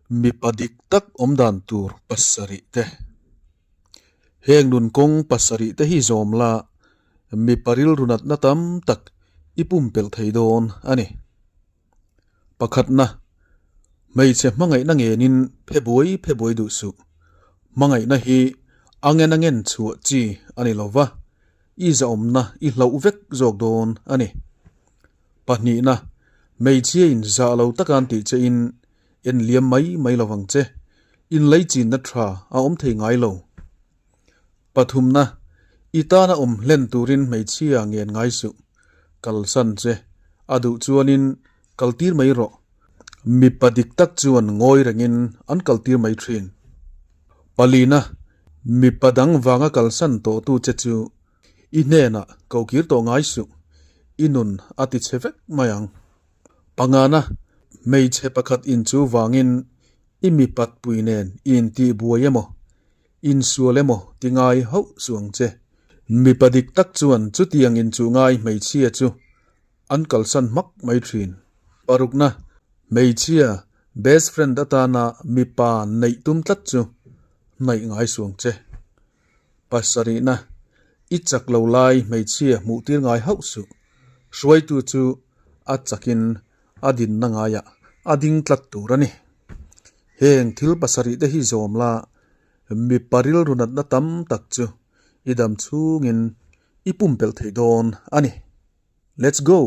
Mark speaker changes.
Speaker 1: Mipa dik tak awm dan tur pasarih te. Heng nun kawng pasarih te hi zawm la, mipa rilru natna tam tak i pumpelh thei dawn a ni. Pakhatna, hmeichhe hmangaihna ngenin phe buai phe buai duh suh. Hmangaihna hi a ngen a ngen chhuah chi a ni lo va, i zahawmna i hlauh vek zawk dawn a ni. Pahnihna, hmeichhia in zah lo taka an tih che in en liam mai mai lo vang che, inlei chinna tha a awm thei ngai lo. Pathumna, i tana awm hlen turin hmeichhia ngen ngai suh, kalsan che a duh chuanin kaltir mai rawh. Mipa dik tak chuan ngawi rengin an kaltir mai thin. Palina, mipa dang vanga kalsan tawhtu che chu I hnenah ko kir tawh ngai suh, i nun a ti chhe vek mai ang. Pangana, hmeichhe pakhat in chu vangin i mipat pui nen i intih buai emaw, insual emaw ti ngai hauh suh ang che. Mipa dik tak chuan chutiang inchuh ngai hmeichhia chu an kalsan hmak mai thin. Parukna, hmeichhia best friend atana mipa neih tum tlat chu hnaih ngai suh ang che. Pasarihna, I chak lo lai hmeichhia hmuh tir ngai hauh suh. Hruaitu chu a chakin a dinna ngaiah a ding tlat tur a ni. Heng thil pasarih te hi zawm la, mipa rilru natna tam tak chu i dam chhungin i pumpelh thei dawn a ni. Let's go!